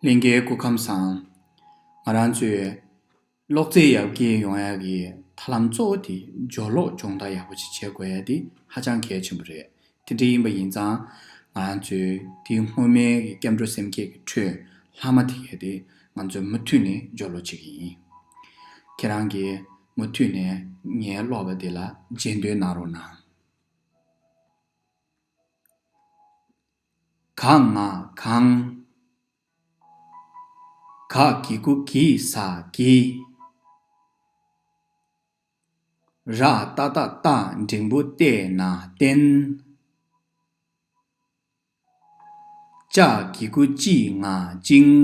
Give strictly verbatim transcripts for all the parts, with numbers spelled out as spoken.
ལྷན་རྒྱས་སྐུ་ཁམས་བཟང་། ང་རང་ཚོས་ཀློག་རྩལ་ཡར་རྒྱས་ཡོང་ཡག་གི་ཐབས་ལམ་གཙོ་བོ་དེ་སྦྱོར་ཀློག་སྦྱོང་བརྡར་ཡག་པོ་ཅིག་བྱེད་དགོས་ཡ་དེ་ཧ་ཅང་གལ་ཆེན་པོ་རེད། དེ་འདྲ་ཡིན་པ་ཡིན་ཙང་ང་རང་ཚོས་དེ་སྔོན་མའི་གི་སྐྱབས་འགྲོ་སེམས་བསྐྱེད་ཀྱི་ཁྲོད་ལྷག་མ་དེ་གས་དེ་ང་ཚོས་མུ་མཐུད་ནས་སྦྱོར་ཀློག་བྱེད་ཀྱི་ཡིན། ཁྱེད་རང་གིས་མུ་མཐུད་ནས་ངའི་ཀློག་པ་དེ་ལ་རྗེས་ཟློས་གནང་རོགས་གནང་། ག་ང་གངས། ག་གི་གུ་གི་ས་གིས། ར་ཏ་བཏགས་རྟ་འགྲེང་བུ་རྟ་ན་རྟེན། ཅ་གི་གུ་ཅི་ང་ཅིང་།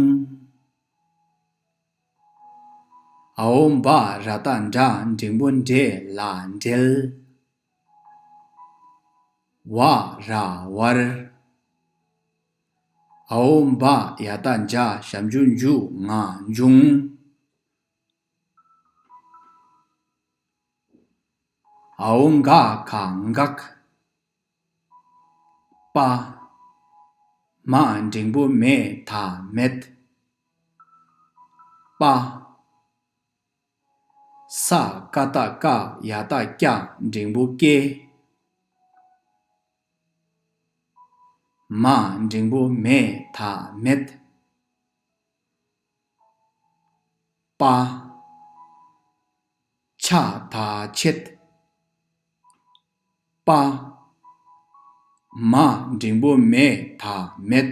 འ་འོག་འབ་ར་བཏགས་འབྲ་འགྲེང་བུ་འབྲེ་ལ་འབྲེལ། བ་ར་བར། འ་འོག་འབ་ཡ་བཏགས་འབྱ་ཞབས་ཀྱུ་འབྱུ་ང་འབྱུང་། འ་འོག་འག་ག་འགག། པ། མ་འགྲེང་བུ་མེ་ད་མེད། པ། ས་ཀ་བཏགས་སྐ་ཡ་བཏགས་སྐྱ་འགྲེང་བུ་སྐྱེ། མ་འགྲེང་བུ་མེ་ད་མེད། པ། ཆ་ད་ཆེད། པ། མ་འགྲེང་བུ་མེ་ད་མེད།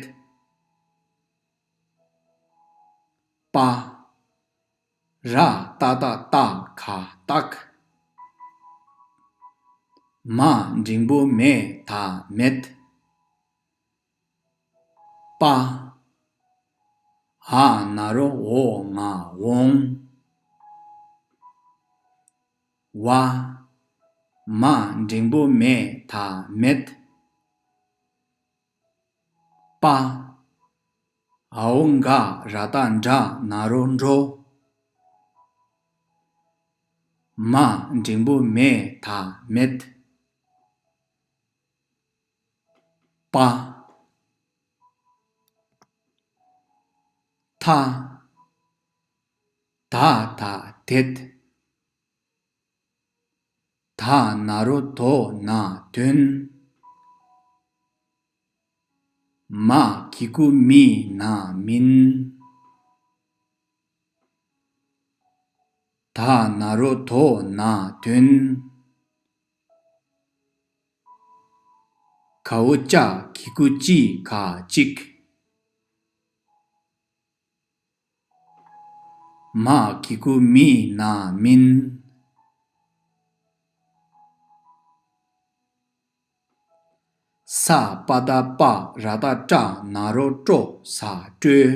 པ། ར་ཏ་བཏགས་རྟ་ག་རྟགས། མ་འགྲེང་བུ་མེ་ད་མེད། པ། འ་ན་རོ་འོ་ང་འོང་། བ། མ་འགྲེང་བུ་མེ་ད་མེད། པ། འ་འོག་འག་ར་བཏགས་འདྲ་ན་རོ་འདྲོ། མ་འགྲེང་བུ་མེ་ད་མེད། པ། ཐ། ད་ད་དད། ད་ན་རོ་དོ་ན་དོན། མ་གི་གུ་མི་ན་མིན། ད་ན་རོ་དོ་ན་དོན། ག་འོག་ཅ་གི་གུ་ཅི་ག་ཅིག། མ་གི་གུ་མི་ན་མིན། ས་པ་བཏགས་སྤ་ར་བཏགས་སྤྲ་ན་རོ་སྤྲོ་ས་སྤྲོས།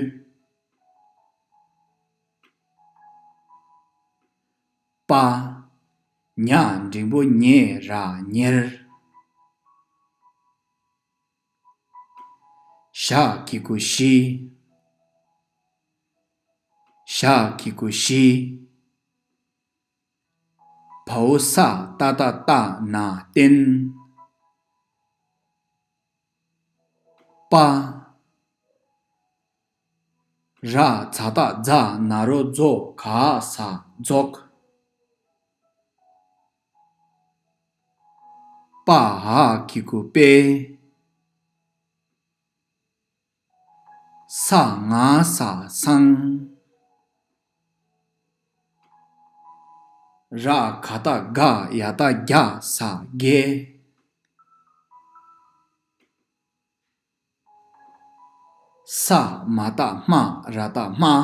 པ། ཉ་འགྲེང་བུ་ཉེ་ར་ཉེར། ཞ་གི་གུ་ཞི། ཞ་གི་གུ་ཞི། བའོ་ས་ཏ་བཏགས་སྟ་ན་བརྟན། པ། ར་ཛ་བཏགས་རྫ་ན་རོ་རྫོ་ག་ས་རྫོགས། པ་འ་གི་གུ་པེ། ས་ང་ས་སང་། ར་ག་བཏགས་རྒ་ཡ་བཏགས་རྒྱ་ས་རྒྱས། ས་མ་བཏགས་སྨ་ར་བཏགས་སྨྲ།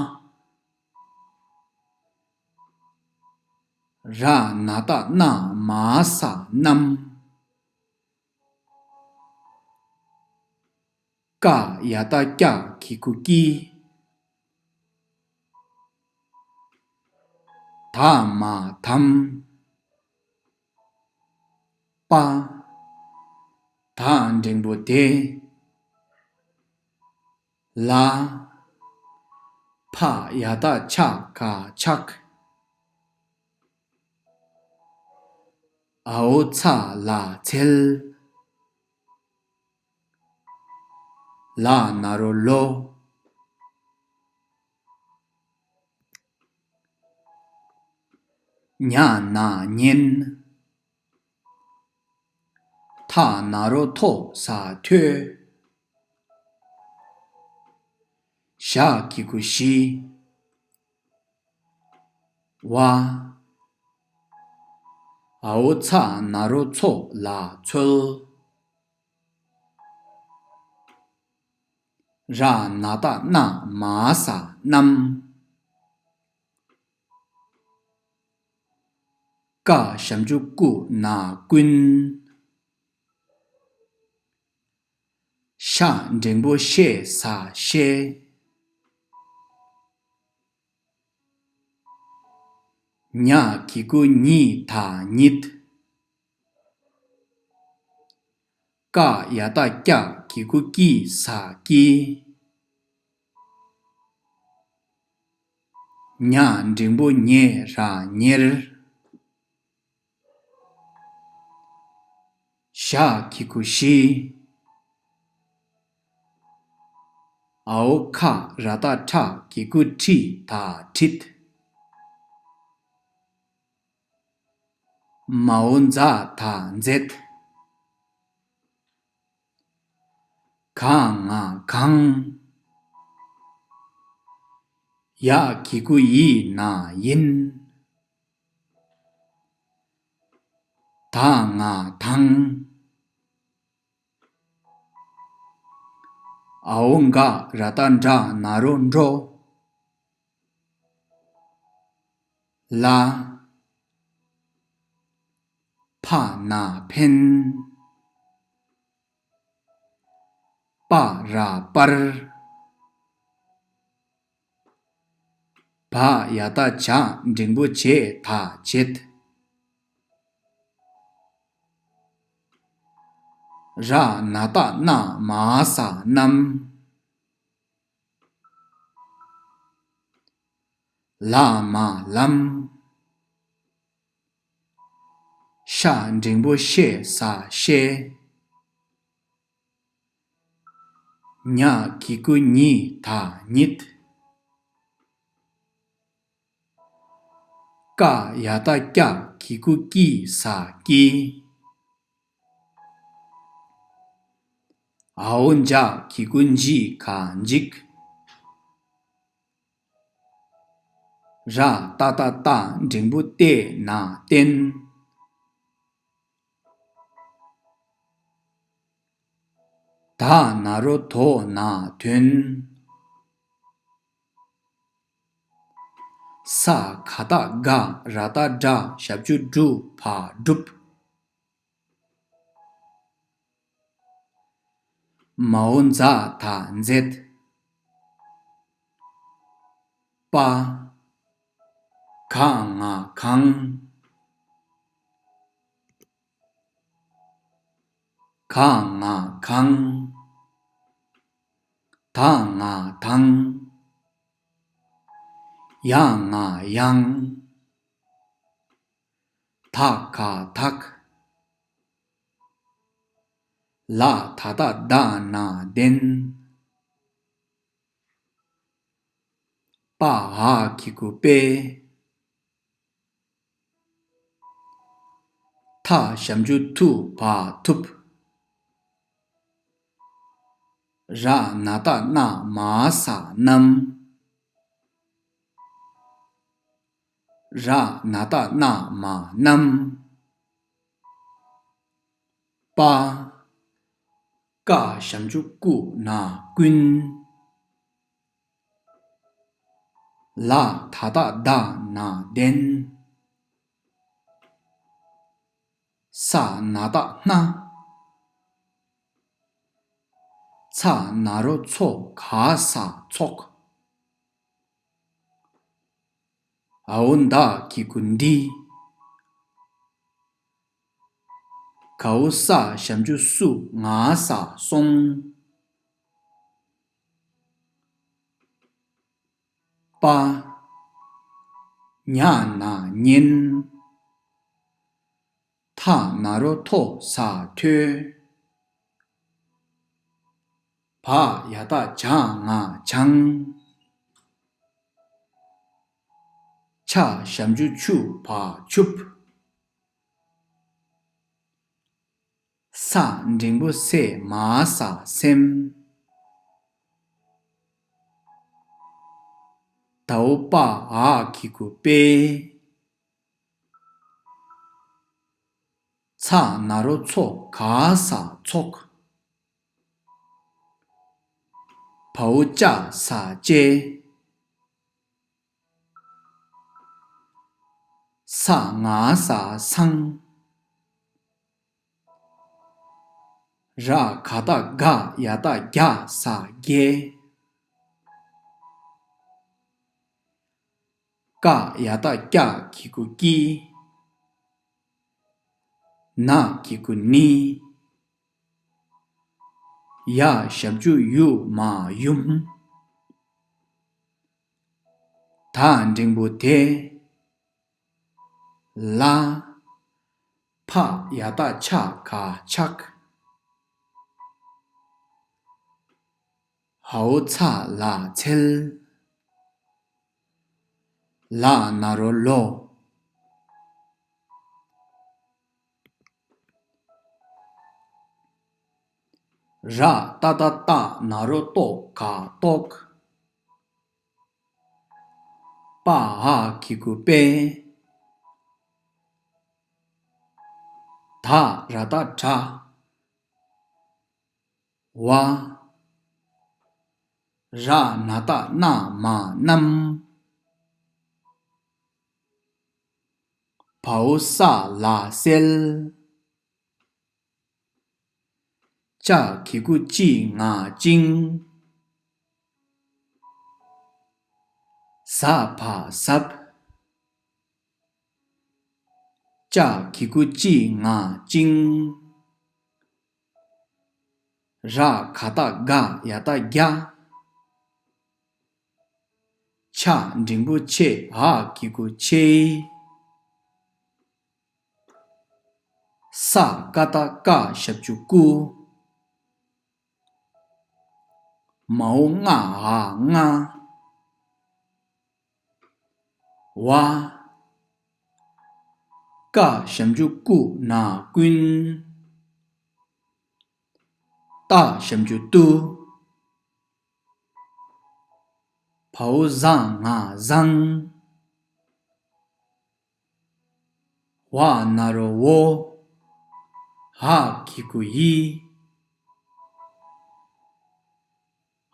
ར་ན་བཏགས་རྣ་མ་ས་རྣམ། ཀ་ཡ་བཏགས་ཀྱ་གི་གུ་ཀྱི། ད་མ་དམ། པ། ད་འགྲེང་བུ་དེ། ལ། ཕ་ཡ་བཏགས་ཕྱ་ག་ཕྱག། འའོ་ཚ་ལ་འཚལ། ལ་ན་རོ་ལོ། ཉ་ན་ཉན། ཐ་ན་རོ་ཐོ་ས་ཐོས། ཞ་གི་གུ་ཞི། ཝ། འ་འོ་ཚ་ན་རོ་ཚོ་ལ་ཚོལ། ར་ན་ཏ་ན་མ་ས་རྣམ། ཀ་ཞབས་ཀྱུ་ཀུ་ན་ཀུན། ཤ་འགྲེང་བུ་ཤེ་ས་ཤེས། ཉ་གི་གུ་ཉི་ད་ཉིད། ཀ་ཡ་ཏ་ཀྱ་གི་གུ་ཀྱི་ས་ཀྱི། ཉ་འགྲེང་བུ་ཉེ་ར་ཉེར། ཞ་གི་གུ་ཞི། འ་འོ་ཁ་ར་ཏ་ཁྲ་གི་གུ་ཁྲི་ད་ཁྲིད། མ་འོ་མཛ་ད་མཛད། ག་ང་གང་། ཡ་གི་གུ་ཡི་ན་ཡིན། ད་ང་དང་། འ་འོ་འགའ་ར་ཏ་འདྲ་ན་རོ་འགྲོ། ལ། ཕ་ན་ཕན། པ་ར་པར། བ་ཡ་ཏ་བྱ་འགྲེང་བུ་བྱེ་ད་བྱེད། ར་ན་ཏ་རྣ་མ་ས་རྣམ། ལ་མ་ལམ། ཤ་འགྲེང་བུ་ཤེ་ས་ཤེས། ཉ་གི་གུ་ཉི་ད་ཉིད། ཀ་ཡ་ཏ་ཀྱ་གི་གུ་ཀྱི་ས་ཀྱི། འ་འོ་འཇ་གི་གུ་འཇི་ག་འཇིག། ར་ཏ་ཏ་རྟ་འགྲེང་བུ་རྟེ་ན་རྟེན། ད་ན་རོ་དོ་ན་དོན། ས་ག་ཏ་སྒ་ར་ཏ་སྒྲ་ཞབས་ཀྱུ་སྒྲུ་བ་སྒྲུབ། མ་འོ་མཛ་ད་མཛད། པ། ག་ང་གང་། ག་ང་གང་། ད་ང་དང་། ཡ་ང་ཡང་། ད་ག་དག། ལ་ད་ལྟ་ལྡ་ན་ལྡན། པ་འ་གི་གུ་པས། ཐ་ཞབས་ཀྱུ་ཐུ་བ་ཐུབ། ར་ན་ཏ་རྣ་མ་ས་རྣམ། ར་ན་ཏ་རྣ་མ་རྣམ། པ། ཀ་ཞབས་ཀྱུ་ཀུ་ན་ཀུན། ལ་ད་ལྟ་ལྡ་ན་ལྡན། ས་ན་ཏ་སྣ། ཚ་ན་རོ་ཚོ་ག་ས་ཚོགས། འ་འོ་འད་གི་གུ་འདི། ག་འོ་ས་ཞབས་ཀྱུ་སུ་ང་ས་སོང་། པ། ཉ་ན་ཉན། ཐ་ན་རོ་ཐོ་ས་ཐོས། བ་ཡ་ཏ་བྱ་ང་བྱང་། ཆ་ཞབས་ཀྱུ་ཆུ་བ་ཆུབ། ས་འགྲེང་བུ་སེ་མ་ས་སེམས། ད་འོ་པ་འ་གི་གུ་པེ། ཚ་ན་རོ་ཚོ་ག་ས་ཚོགས། བ་འོ་ཅ་ས་ཅེ། ས་ང་ས་སང་། ར་ག་བཏགས་རྒ་ཡ་བཏགས་རྒྱ་ས་རྒྱས། ཀ་ཡ་བཏགས་ཀྱ་གི་གུ་ཀྱི། ན་གི་གུ་ནི། ཡ་ཞབས་ཀྱུ་ཡུ་མ་ཡུམ། ད་འགྲེང་བུ་དེ། ལ། ཕ་ཡ་བཏགས་ཕྱ་ག་ཕྱག། འ་འོ་ཚ་ལ་འཚལ། ལ་ན་རོ་ལོ། ར་ཏ་བཏགས་རྟ་ན་རོ་ཏོ་ག་རྟོགས། པ་འ་གི་གུ་པེ། ད་ར་བཏགས་དྲ། བ། ར་ན་བཏགས་རྣ་མ་རྣམ། བ་འོ་ས་ལ་སེལ། ཅ་གི་གུ་ཅི་ང་ཅིང་། ཟ་བ་ཟབ། ཅ་གི་གུ་ཅི་ང་ཅིང་། ར་ག་བཏགས་རྒ་ཡ་བཏགས་རྒྱ། ཆ་འགྲེང་བུ་ཆེ་འ་གི་གུ་ཆེ། ས་ཀ་བཏགས་སྐ་ཞབས་ཀྱུ་སྐུ། མ་འོ་ང་འ་མངའ། བ། ཀ་ཞབས་ཀྱུ་ཀུ་ན་ཀུན། ཏ་ཞབས་ཀྱུ་ཏུ། བ་འོ་ཟ་ང་བཟང་། འ་ན་རོ་འོ། འ་གི་གུ་འི།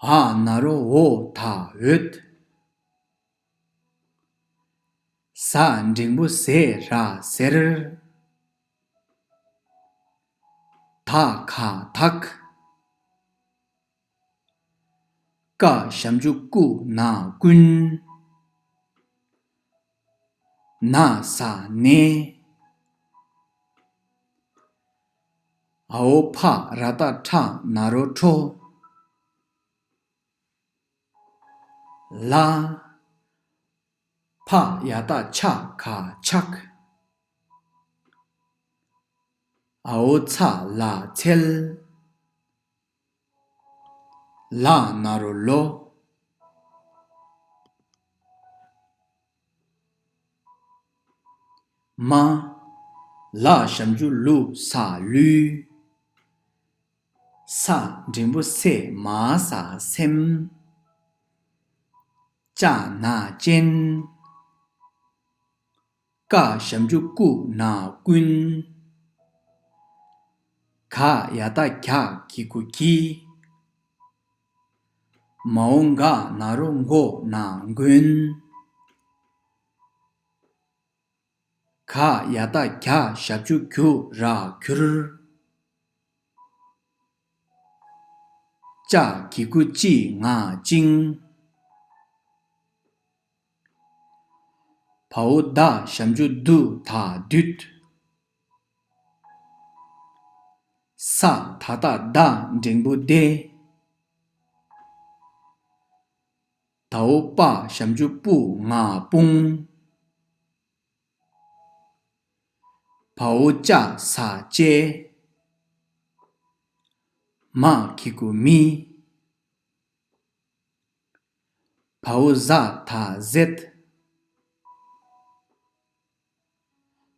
འ་ན་རོ་འོ་ད་འོད། ཟ་འགྲེང་བུ་ཟེ་ར་ཟེར། ད་ག་དག། ཀ་ཞབས་ཀྱུ་ཀུ་ན་ཀུན། ན་ས་ནས། འ་འོ་ཕ་ར་བཏགས་ཕྲ་ན་རོ་ཕྲོ། ལ། ཕ་ཡ་བཏགས་ཕྱ་ག་ཕྱག། འ་འོ་ཚ་ལ་འཚལ། ལ་ན་རོ་ལོ། མ། ལ་ཞབས་ཀྱུ་ལུ་ས་ལུས། ས་འགྲེང་བུ་སེ་མ་ས་སེམས། ཅ་ན་ཅན། ཀ་ཞབས་ཀྱུ་ཀུ་ན་ཀུན། ག་ཡ་བཏགས་གྱ་གི་གུ་གྱི། མ་འོ་འག་ན་རོ་མགོ་ན་མགོན། ག་ཡ་བཏགས་གྱ་ཞབས་ཀྱུ་གྱུ་ར་གྱུར། ཅ་གི་གུ་ཅི་ང་ཅིང་། བ་འོ་ད་ཞབས་ཀྱུ་དུ་ད་བདུད། ས་ད་བཏགས་སྡ་འགྲེང་བུ་སྡེ། ད་འོ་པ་ཞབས་ཀྱུ་པུ་ང་དཔུང་། བ་འོ་ཅ་ས་བཅད། མ་གི་གུ་མི། བ་འོ་ཟ་ད་ཟེད།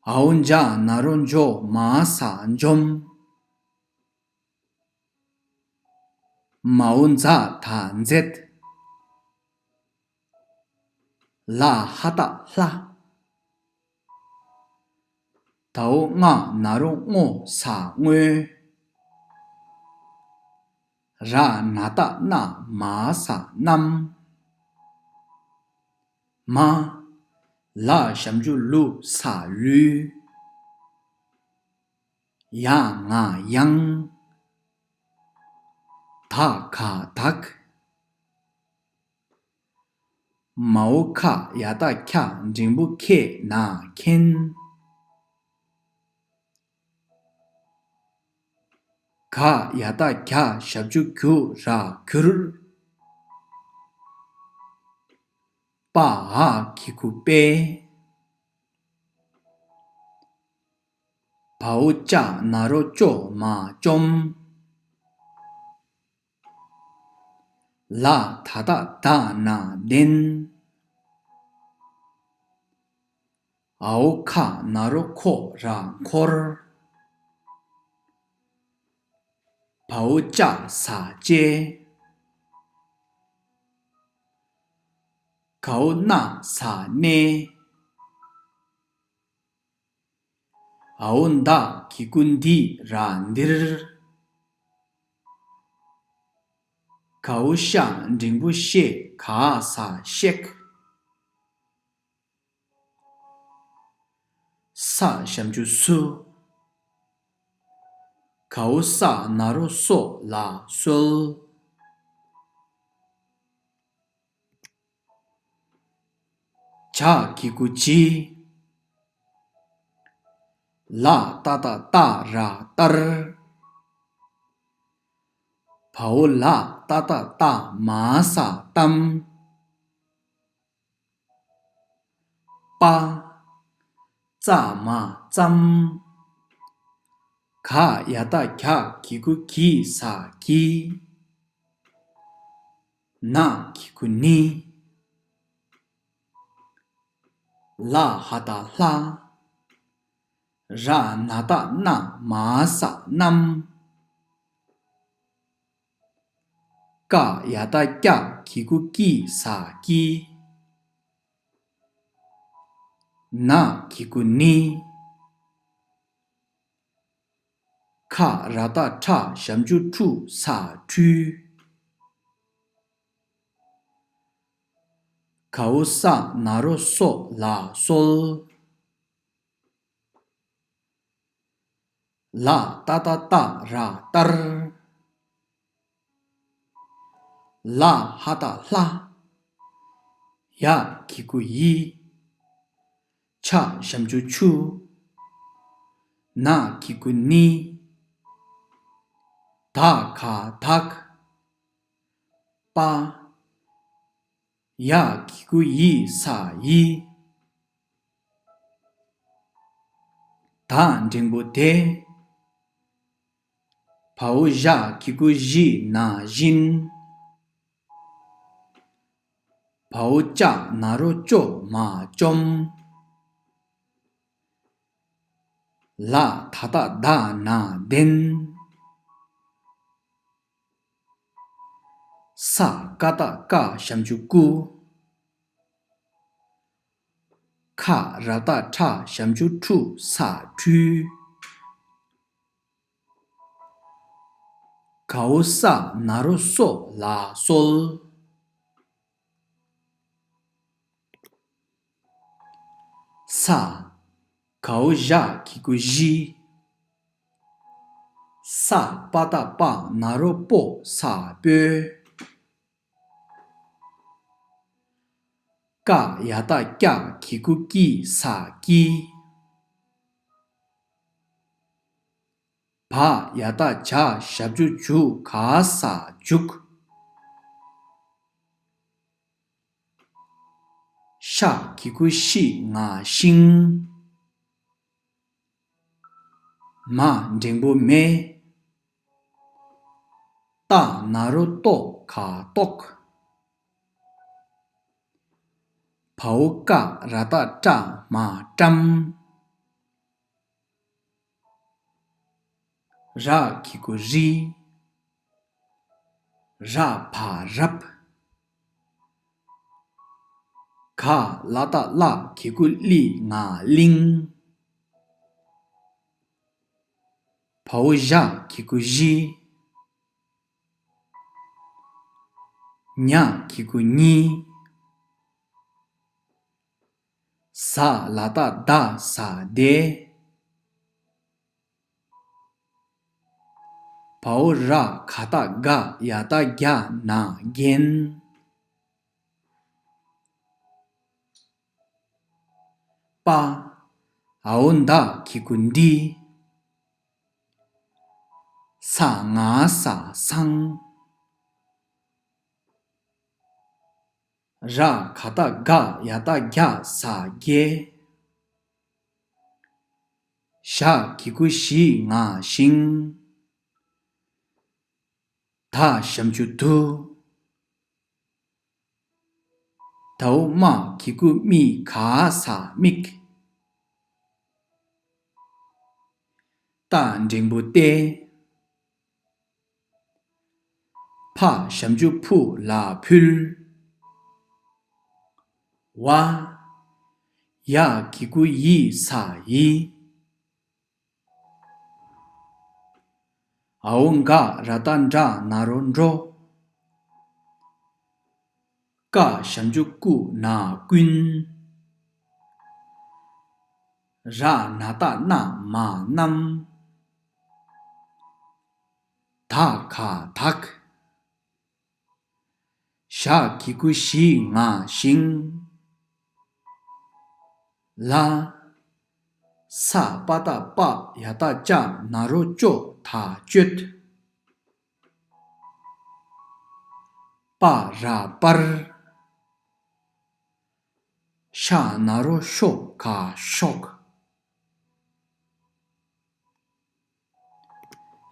འའོ་འཇ་ན་རོ་འཇོ་མ་ས་འཇོམས། མའོ་འཛ་ད་མཛད། ལ་ཧ་ད་ལྷ། དའོ་ང་ན་རོ་སྔོ་ས་སྔོན། ར་ན་ད་ན་མ་ས་རྣམས། མ། ལ་ཞབས་ཀྱུ་ལུ་ས་ལུས། ཡ་ང་ཡང་། ད་ག་དག། མའོ་ཁ་ཡ་ད་ཁྱ་འགྲེང་བུ་ཁེ་ན་མཁྱེན། ག་ཡ་ད་གྱ་ཞབས་ཀྱུ་གུ་ར་གུར། པ་འ་གི་གུ་པེ། བའོ་ཅ་ན་རོ་ཅོ་མ་བཅོམ། ལ་ད་ད་ད་ན་ལྡན། འའོ་ཁ་ན་རོ་ཁོ་ར་འཁོར། བའོ་ཅ་ས་བཅས། གའོ་ན་ས་གནས། འའོ་ད་གི་གུ་འདི་ར་འདིར། གའོ་ཤ་འགྲེང་བུ་ཤེ་ག་ས་ཤེག། ས་ཞབས་ཀྱུ་སུ། གའོ་ས་ན་རོ་སོ་ལ་སོལ། ཇ་གི་གུ་ཇི། ལ་ཏ་ཏ་ཏ་ར་ཏར། བའོ་ལ་ཏ་ཏ་ཏ་མ་ས་གཏམ། པ། ཙ་མ་ཙམ། ག་ཡ་ཏ་གྱ་གི་གུ་གི་ས་གྱི། ན་གི་གུ་ནི། ལ་ཧ་ད་ལྷ། ར་ན་ད་ན་མ་ས་རྣམས། ཀ་ཡ་ཏ་ཀྱ་གི་གུ་ཀྱི་ས་ཀྱི། ན་གི་གུ་ནི། ཁ་ར་ཏ་ཁྲ་ཞབས་ཀྱུ་ཁྲུ་ས་ཁྲུས། གའོ་ས་ན་རོ་སོ་ལ་སོལ། ལ་ཏ་ཏ་ཏ་ར་ཏར། ལ་ཧ་ད་ལྷ། ཡ་གི་གུ་ཡི། ཆ་ཞབས་ཀྱུ་ཆུ། ན་གི་གུ་ནི། ད་ག་དག། པ། ཡ་གི་གུ་ཡི་ས་ཡི། ད་འགྲེང་བུ་དེ། བའོ་ཞ་གི་གུ་ཞི་ན་བཞིན། བའོ་ཅ་ན་རོ་ཅོ་མ་བཅོམ། ལ་ད་ཏ་ད་ན་ལྡན། ས་ཀ་ཏ་ཀ་ཞབས་ཀྱུ་ཀུ། ཁ་ར་ཏ་ཁྲ་ཞབས་ཀྱུ་ཁྲུ་ས་ཁྲུས། གའོ་ས་ན་རོ་སོ་ལ་སོལ། ས། གའོ་ཞ་གི་གུ་ཞི། ས་པ་ཏ་པ་ན་རོ་པོ་ས་སྤོས། ཀ་ཡ་ཏ་ཀྱ་གི་གུ་ཀྱི་ས་ཀྱི། བ་ཡ་ཏ་བྱ་ཞབས་ཀྱུ་བྱུ་ག་ས་བྱུག། ཤ་གི་གུ་ཤི་ང་ཤིང་། མ་འགྲེང་བུ་མེ། ཏ་ན་རོ་ཏོ་ག་ཏོག། བའོ་ཀ་ར་ཏ་ཀྲ་མ་ཀྲམ། ར་གི་གུ་རི། ར་བ་རབ། ག་ལ་བཏགས་གླ་གི་གུ་གླི་ང་གླིང་། བའོ་ཞ་གི་གུ་གཞི། ཉ་གི་གུ་གཉིས། ཟ་ལ་བཏགས་ཟླ་ཟ་ཟླའི། བའོ་ར་ག་བཏགས་ག་ཡ་བཏགས་གྱ་ན་རྒྱན། པ། འའོ་ད་གི་གུ་འདི། ས་ང་ས་སང་། ར་ག་བཏགས་རྒ་ཡ་བཏགས་རྒྱ་ས་རྒྱས། ཞ་གི་གུ་ཞི་ང་ཞིང་། ད་ཞབས་ཀྱུ་དུ། དའོ་མ་གི་གུ་མི་ག་ས་མིག། ཏ་འགྲེང་བུ་ཏེ། ཕ་ཞབས་ཀྱུ་ཕུ་ལ་ཕུལ། བ། ཡ་གི་གུ་ཡི་ས་ཡི། འའོ་ག་ར་བཏགས་གྲ་ན་རོ་གྲོ། ཀ་ཞབས་ཀྱུ་ཀུ་ན་ཀུན། ར་ན་བཏགས་རྣ་མ་རྣམས། ད་ག་དག། ཞ་གི་གུ་ཞི་ང་ཞིང་། ལ། ས་པ་བཏགས་སྤ་ཡ་བཏགས་སྤྱ་ན་རོ་སྤྱོ་ད་སྤྱོད། པ་ར་སྤར། ཤ་ན་རོ་ཤོ་ག་ཤོག།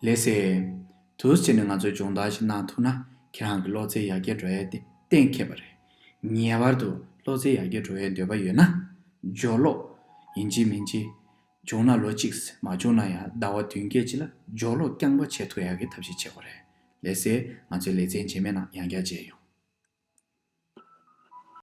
ལགས་སེ། འདུག་སེ་བྱས་ནས་ང་ཚོས་སྦྱོང་བརྡར་ཞིག་གནང་ཐུབ་ན་ཁྱེད་རང་གི་ཀློག་རྩལ་ཡར་རྒྱས་འགྲོ་ཡས་དེ་གཏན་འཁེལ་བ་རེད། ངེས་པར་དུ་ཀློག་རྩལ་ཡར་རྒྱས་འགྲོ་ཡས་འདོད་པ་ཡོད་ན། སྦྱོར་ཀློག་ཡིན་གཅིག་མིན་གཅིག། བྱུང་ན་ལོ་གཅིག། མ་བྱུང་ན་ཡང་ཟླ་བ་བདུན་བརྒྱད་ཅིག་ལ་སྦྱོར་ཀློག་རྐྱང་པ་བྱེད་ཐུབ་ཡག་གི་ཐབས་ཤེས་བྱེད་དགོས་རེད། ལགས་སེ། ང་ཚོའི་ལེ་ཚན་རྗེས་མའི་ནང་ཡང་བསྐྱར་མཇལ་ཡོང་།